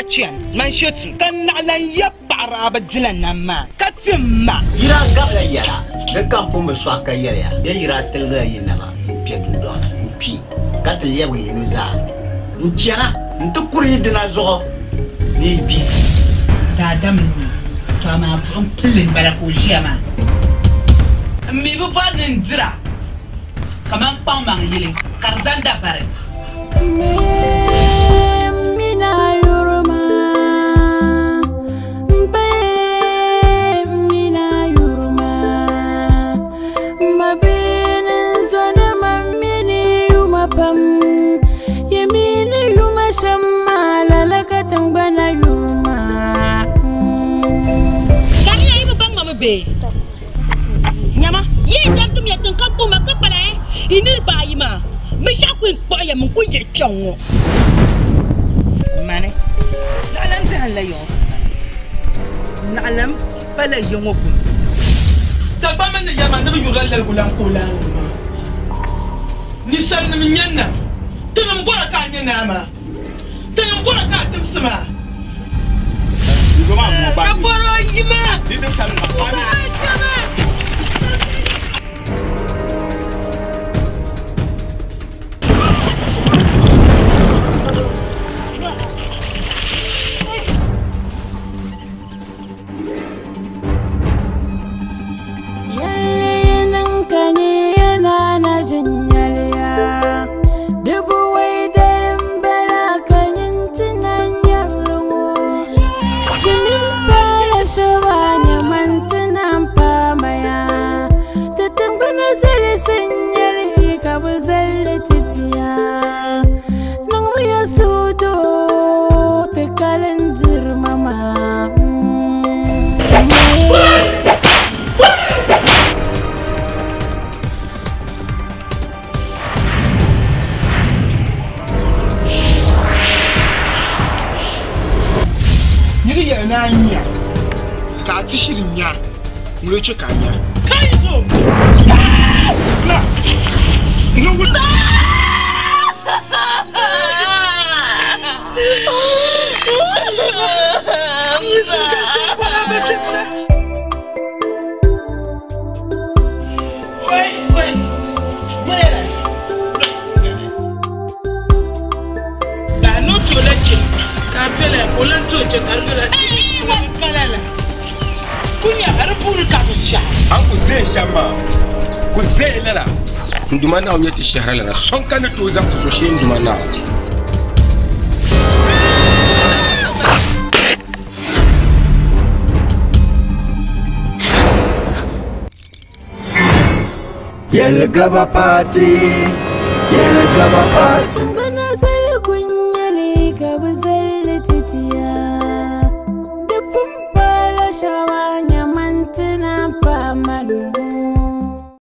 chani man shetu ka naɣilan ya paɣaraaba dila nam maa ka tim ma. Yira gabila yɛla di kam pun bi sɔɣi ka yɛliya bɛ yira tiligila yi naba n-kpe dundɔŋ ni n-kpi ka ti lɛbigi yi nuzaa n-chana nti kuri yi dina zuɣu ni yi gbi. Daadam n-nyɛ o, tɔ amaa buɣim pilli m-bala ka o ʒiya maa. M mi bi bɔri ni n dira kaman kpaŋmaŋ yili ka di zani dabari. Nyama, yi damdim ya tiŋ ka kpuɣi ma ka kpala yi niriba ayi maa, binshɛɣu ku yɛn kpuɣi ya mi n-ku yiɣi kpɛŋ ŋɔ. Mani, naɣilam zahim la ya ŋɔ puuni. Naɣilam pala ya ŋɔ puuni. Dagbamba ni yɛli ma ni bɛ yurila laligu lan ka o lahi ŋɔ maa. Ninsalinim n-nyɛ nam. Tinim bɔra ka a nyɛ naa maa. Tinim bɔra ka a timsi maa. Ka bɔr o yima. Niri yɛli ni a nya ka a ti shiri nya ŋun chɛ ka a nya. Nduma naaw nyɛ ti shɛhira lana sɔŋ ka ni tooi zaŋ ti so shee nduma naaw. Yelgaba party, Yelgaba party.